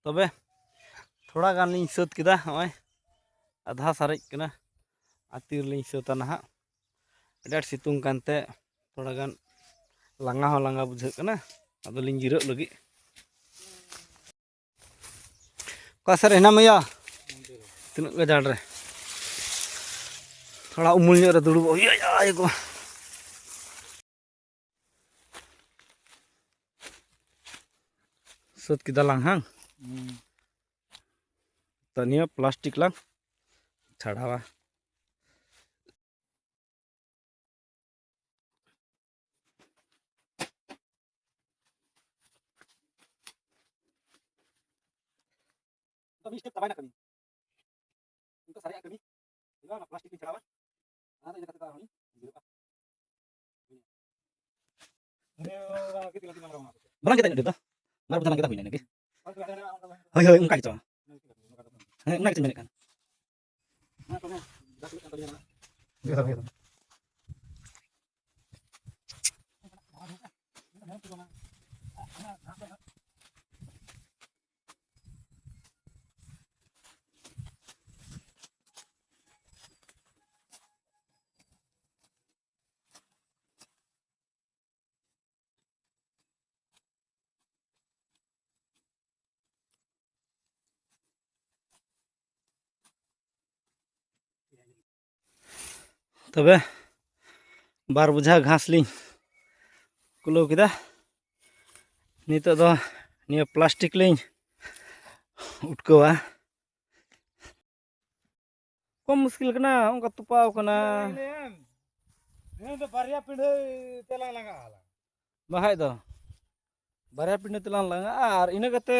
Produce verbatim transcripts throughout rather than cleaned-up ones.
ᱛᱚᱵᱮ ᱛᱷᱚᱲᱟ ᱜᱟᱱ ᱞᱤᱧ ᱥᱟᱹᱛ ᱠᱮᱫᱟ, ᱱᱚᱜᱼᱚᱭ ᱟᱫᱷᱟ ᱥᱟᱨᱮᱡ ᱠᱟᱱᱟ, ᱟᱨ ᱛᱤ ᱨᱮᱞᱤᱧ ᱥᱟᱹᱛᱟ ᱱᱟᱦᱟᱜ᱾ ᱟᱹᱰᱤ ᱟᱸᱴ ᱥᱤᱛᱩᱝ ᱠᱟᱱᱛᱮ ᱛᱷᱚᱲᱟ ᱜᱟᱱ ᱞᱟᱸᱜᱟ ᱦᱚᱸ ᱞᱟᱸᱜᱟ ᱵᱩᱡᱷᱟᱹᱜ ᱠᱟᱱᱟ, ᱟᱫᱚ ᱞᱤᱧ ᱡᱤᱨᱟᱹᱜ ᱞᱟᱹᱜᱤᱫ᱾ ᱚᱠᱟ ᱥᱮᱫ ᱨᱮ ᱦᱮᱱᱟᱢ ᱭᱟ? ᱛᱤᱱᱟᱹᱜ ᱜᱟᱡᱟᱲ ᱨᱮ᱾ ᱛᱷᱚᱲᱟ ᱩᱢᱩᱞ ᱧᱚᱜ ᱨᱮ ᱫᱩᱲᱩᱵᱚᱜ ᱦᱩᱭᱩᱜᱼᱟ, ᱭᱟ, ᱤᱭᱟᱹ ᱠᱚ᱾ ᱥᱟᱹᱛ ᱠᱮᱫᱟ ᱞᱟᱝ ᱦᱟᱝ? ᱦᱩᱸ᱾ ᱛᱚ ᱱᱤᱭᱟᱹ ᱯᱞᱟᱥᱴᱤᱠ ᱞᱟᱝ ᱪᱷᱟᱲᱟᱣᱟ᱾ ᱱᱤᱛᱚᱜ ᱢᱤᱫ step ᱪᱟᱵᱟᱭᱮᱱᱟ ᱠᱟᱹᱢᱤ᱾ ᱱᱤᱛᱚᱜ ᱥᱟᱨᱮᱡᱟᱜ ᱠᱟᱹᱢᱤ ᱦᱩᱭᱩᱜᱼᱟ, ᱚᱱᱟ ᱯᱞᱟᱥᱴᱤᱠ ᱤᱧ ᱪᱷᱟᱲᱟᱣᱟ᱾ ᱟᱨ ᱤᱱᱟᱹ ᱠᱟᱛᱮ ᱫᱚ ᱟᱨᱦᱚᱸ ᱤᱧ ᱡᱤᱨᱟᱹᱜᱼᱟ᱾ ᱵᱟᱝ ᱠᱟᱛᱮ ᱤᱱᱟᱹ ᱰᱷᱮᱨ ᱫᱚ᱾ ᱵᱟᱨ ᱵᱚᱪᱷᱚᱨ ᱞᱟᱝ ᱠᱮᱫᱟ ᱦᱩᱭᱱᱟ ᱤᱱᱟᱹᱜᱮ᱾ ᱦᱳᱭ, ᱦᱳᱭ, ᱚᱱᱠᱟ ᱜᱮᱪᱚ᱾ ᱦᱮᱸ, ᱚᱱᱟ ᱜᱮᱪᱚᱧ ᱢᱮᱱᱮᱫ ᱠᱟᱱ᱾ ᱛᱚᱵᱮ ᱵᱟᱨ ᱵᱚᱡᱷᱟ ᱜᱷᱟᱥ ᱞᱤᱧ ᱠᱩᱞᱟᱹᱣ ᱠᱮᱫᱟ᱾ ᱱᱤᱛᱚᱜ ᱫᱚ ᱱᱤᱭᱟᱹ ᱯᱞᱟᱥᱴᱤᱠ ᱞᱤᱧ ᱩᱴᱠᱟᱹᱣᱟ᱾ ᱠᱚᱢ ᱢᱩᱥᱠᱤᱞ ᱠᱟᱱᱟ, ᱚᱱᱠᱟ ᱛᱚᱯᱟᱣ ᱠᱟᱱᱟ᱾ ᱱᱤᱭᱟᱹ ᱫᱚ ᱵᱟᱨᱭᱟ ᱯᱤᱸᱰᱷᱟᱹ ᱛᱮᱞᱟᱝ ᱞᱟᱸᱜᱟᱜᱼᱟ᱾ ᱵᱟᱠᱷᱟᱡ ᱫᱚ ᱵᱟᱨᱭᱟ ᱯᱤᱸᱰᱷᱟᱹ ᱛᱮᱞᱟᱝ ᱞᱟᱸᱜᱟᱜᱼᱟ, ᱟᱨ ᱤᱱᱟᱹ ᱠᱟᱛᱮ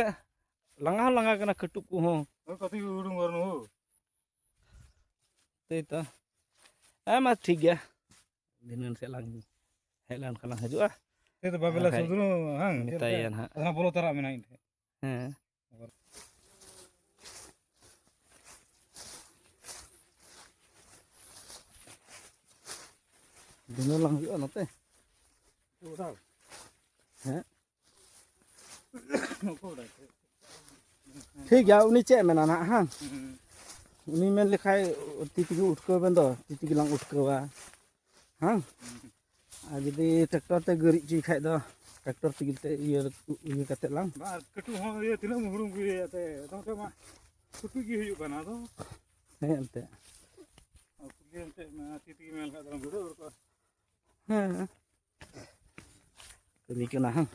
ᱞᱟᱸᱜᱟ ᱦᱚᱸ ᱞᱟᱸᱜᱟ ᱠᱟᱱᱟ ᱠᱟᱹᱴᱩᱵ ᱠᱚᱦᱚᱸ᱾ ᱦᱳᱭ, ᱠᱟᱹᱴᱤᱡ ᱩᱰᱩᱝ ᱵᱟᱹᱱᱩᱜ᱾ ᱥᱮᱭ ᱛᱚ᱾ ᱦᱮᱸ, ᱢᱟ ᱴᱷᱤᱠ ᱜᱮᱭᱟ, ᱫᱷᱤᱱᱟᱹᱱ ᱥᱮᱫ ᱞᱟᱝ ᱦᱮᱡ ᱞᱮᱱᱠᱷᱟᱱ ᱞᱟᱝ ᱦᱤᱡᱩᱜᱼᱟ᱾ ᱥᱮ ᱛᱚ ᱵᱟᱵᱮᱞᱟ ᱵᱟᱠᱷᱟᱡ ᱥᱩᱫᱷᱨᱩ, ᱦᱟᱝ? ᱪᱮᱫ ᱢᱮᱛᱟᱭᱟ ᱞᱮᱠᱟ? ᱱᱟᱦᱟᱜ᱾ ᱟᱫᱚ ᱦᱟᱸᱜ ᱵᱚᱞᱚ ᱛᱟᱨᱟᱜ ᱢᱮᱱᱟᱜᱼᱟ ᱤᱧ ᱴᱷᱮᱱ᱾ ᱦᱮᱸ᱾ ᱫᱷᱤᱱᱟᱹᱱ ᱞᱟᱝ ᱦᱤᱡᱩᱜᱼᱟ ᱱᱚᱛᱮ᱾ ᱦᱮᱸ᱾ ᱴᱷᱤᱠ ᱜᱮᱭᱟ, ᱩᱱᱤ ᱪᱮᱫ ᱮ ᱢᱮᱱᱟ ᱱᱟᱦᱟᱜ, ᱦᱟᱝ? ᱦᱩᱸ᱾ ᱩᱱᱤ ᱢᱮᱱ ᱞᱮᱠᱷᱟᱡ ᱛᱤ ᱛᱮᱜᱮ ᱩᱴᱠᱟᱹᱣ ᱵᱮᱱ ᱫᱚ, ᱛᱤ ᱛᱮᱜᱮ ᱞᱟᱝ ᱩᱴᱠᱟᱹᱣᱟ, ᱦᱟᱝ? ᱦᱩᱸ᱾ ᱟᱨ ᱡᱩᱫᱤ ᱴᱨᱟᱠᱴᱚᱨ ᱛᱮ ᱜᱟᱹᱨᱤᱡ ᱦᱚᱪᱚᱭ ᱠᱷᱟᱡ ᱫᱚ, ᱴᱨᱟᱠᱴᱚᱨ ᱛᱮᱜᱮ ᱛᱮ ᱤᱭᱟᱹ, ᱤᱭᱟᱹ ᱠᱟᱛᱮ ᱞᱟᱝ᱾ ᱵᱟᱝ, ᱟᱨ ᱠᱟᱹᱴᱩᱵ ᱦᱚᱸ ᱤᱭᱟᱹ, ᱛᱤᱱᱟᱹᱜ ᱮᱢ ᱦᱩᱲᱩᱝ ᱜᱮᱭᱟ ᱮᱱᱛᱮ, ᱟᱫᱚ ᱱᱚᱛᱮ ᱢᱟ ᱠᱟᱹᱴᱩᱵ ᱜᱮ ᱦᱩᱭᱩᱜ ᱠᱟᱱᱟ, ᱟᱫᱚ᱾ ᱦᱮᱸ, ᱮᱱᱛᱮ᱾ ᱟᱨ ᱠᱩᱞᱤ ᱮᱱᱛᱮ, ᱢᱟ ᱛᱤ ᱛᱮᱜᱮ ᱢᱮᱱ ᱞᱮᱠᱷᱟᱡ ᱫᱚ ᱵᱷᱤᱲᱟᱹᱣ ᱩᱰᱩᱠᱚᱜᱼᱟ᱾ ᱦᱮᱸ᱾ ᱠᱟᱹᱢᱤ ᱠᱟᱱᱟ, ᱦᱟᱝ?